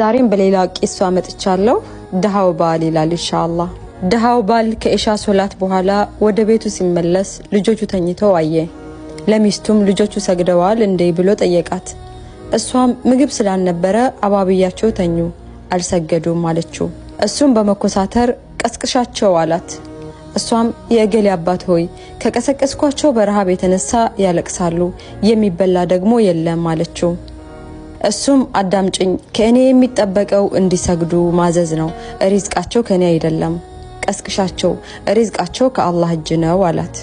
ዛሬም በሌላ ቂሷ መጥቻለሁ። ድሃው ባል ይላል ኢንሻአላህ። ድሃው ባል ከኢሻ ሶላት በኋላ ወደ ቤቱ ሲመለስ ልጆቹ ተኝተው አየ። ለሚስቱም ልጆቹ ሰግደዋል እንዴ ብሎ ጠየቃት። እሷም ምግብ ስላልነበረ አባብያቸው ተኙ፣ አልሰገዱም አለችው። እሱም በመኮሳተር ቀስቅሻቸው አላት። እሷም የእገሌ አባት ሆይ፣ ከቀሰቀስኳቸው በረሃብ የተነሳ ያለቅሳሉ፣ የሚበላ ደግሞ የለም አለችው። እሱም አዳምጭኝ፣ ከእኔ የሚጠበቀው እንዲሰግዱ ማዘዝ ነው፣ ሪዝቃቸው ከእኔ አይደለም፣ ቀስቅሻቸው፣ ሪዝቃቸው ከአላህ እጅ ነው አላት።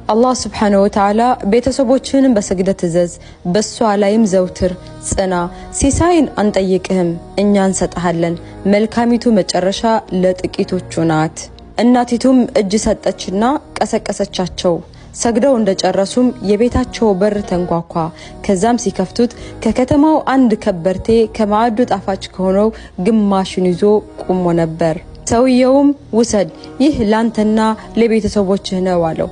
አላህ ስብሓነሁ ወተዓላ ቤተሰቦችህንም በስግደት እዘዝ፣ በሷ ላይም ዘውትር ጽና፣ ሲሳይን አንጠይቅህም፣ እኛ እንሰጥሃለን፣ መልካሚቱ መጨረሻ ለጥቂቶቹ ናት። እናቲቱም እጅ ሰጠችና ቀሰቀሰቻቸው። ሰግደው እንደጨረሱም የቤታቸው በር ተንኳኳ። ከዛም ሲከፍቱት ከከተማው አንድ ከበርቴ ከማዕዱ ጣፋጭ ከሆነው ግማሹን ይዞ ቁሞ ነበር። ሰውየውም ውሰድ፣ ይህ ላንተና ለቤተሰቦችህ ነው አለው።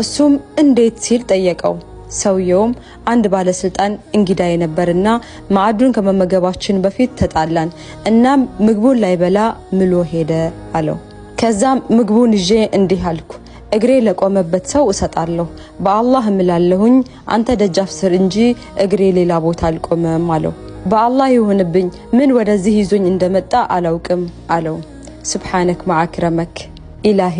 እሱም እንዴት ሲል ጠየቀው። ሰውየውም አንድ ባለስልጣን እንግዳዬ ነበርና ማዕዱን ከመመገባችን በፊት ተጣላን፣ እናም ምግቡን ላይበላ ምሎ ሄደ አለው። ከዛም ምግቡን ይዤ እንዲህ አልኩ፣ እግሬ ለቆመበት ሰው እሰጣለሁ። በአላህ እምላለሁኝ አንተ ደጃፍ ስር እንጂ እግሬ ሌላ ቦታ አልቆመም አለው። በአላህ ይሁንብኝ፣ ምን ወደዚህ ይዞኝ እንደመጣ አላውቅም አለው። ስብሓነክ ማዕክረመክ ኢላሂ፣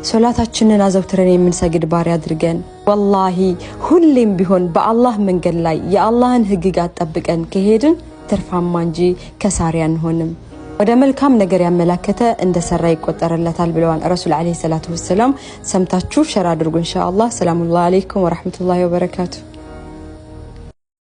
ሶላታችንን አዘውትረን የምንሰግድ ባሪያ አድርገን። ወላሂ ሁሌም ቢሆን በአላህ መንገድ ላይ የአላህን ህግጋት ጠብቀን ከሄድን ትርፋማ እንጂ ከሳሪ አንሆንም። ወደ መልካም ነገር ያመላከተ እንደሰራ ይቆጠርለታል ብለዋል ረሱል ዓለይሂ ሰላቱ ወሰላም። ሰምታችሁ share አድርጉ ኢንሻአላህ። ሰላሙላህ አለይኩም ወረሕመቱላሂ ወበረካቱ።